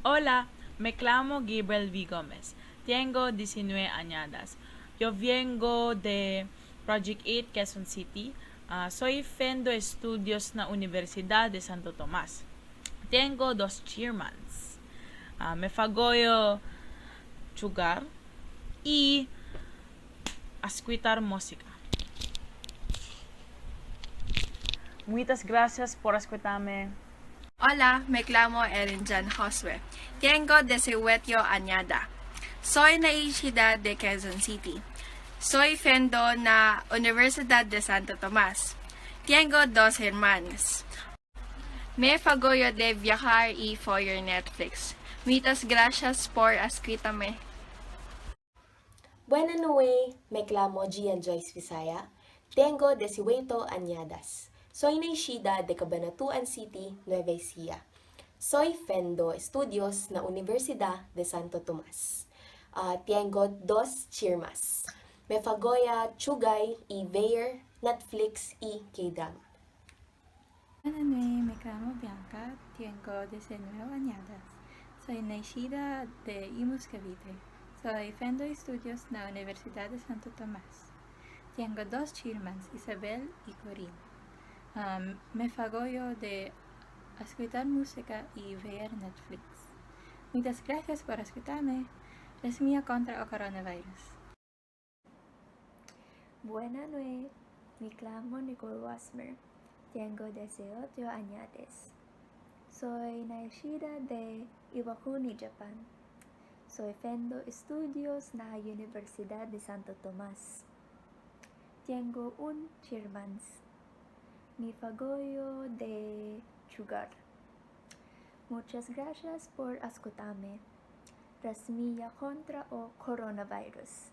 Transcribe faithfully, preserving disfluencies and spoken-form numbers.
Hola, me clamo Gabriel V. Gómez. Tiengo diecinueve anyadas. Yo viengo de Project eight, Quezon City. Ah, soi fendo estudios na Universidat de Santo Tomás. Tiengo dos chirmans. Ah, me fa goyo chugar y ascuitar musica. Muitas gracias por ascuitar-me. Hola, me clamo Erin Jan Josue. Tiengo dieciocho anyada. Soi naixida de Quezon City. Soi fendo na Universidat de Santo Tomás. Tiengo dos hermans. Me fa goyo de viajar y follar Netflix. Muitas gracias por ascuitar-me. Buena nueit, me clamo Jean Joyce Visaya, tiengo dieciocho anyadas. Soi naixida de Cabanatuan City, Nueva Ecija. Soi fendo estudios na Universidat de Santo Tomás. Ah, tiengo dos chirmas. Me fa goyo chugar y veyer Netflix y K-drama. Buena nueit, me clamo Bianca, tiengo diecinueve anyadas. Soi naixida de Imosquebie. Soi fendo estudios na Universidat de Santo Tomás. Tiengo dos chirmans, Isabel y Corinne. Am, me fa goyo de ascuitar musica y veyer Netflix. Muitas gracias por ascuitar-me. Res mía contra o coronavirus. Buena nueit, me clamo Nicole Wasmer, tiengo dieciocho anyades. Soi naixida de Iwakuni, Japan. Soi fendo estudios na Universidat de Santo Tomás. Tiengo un chirmans. Me fa goyo de chugar. Muitas gracias por ascuitar-me. Res mía contra o coronavirus.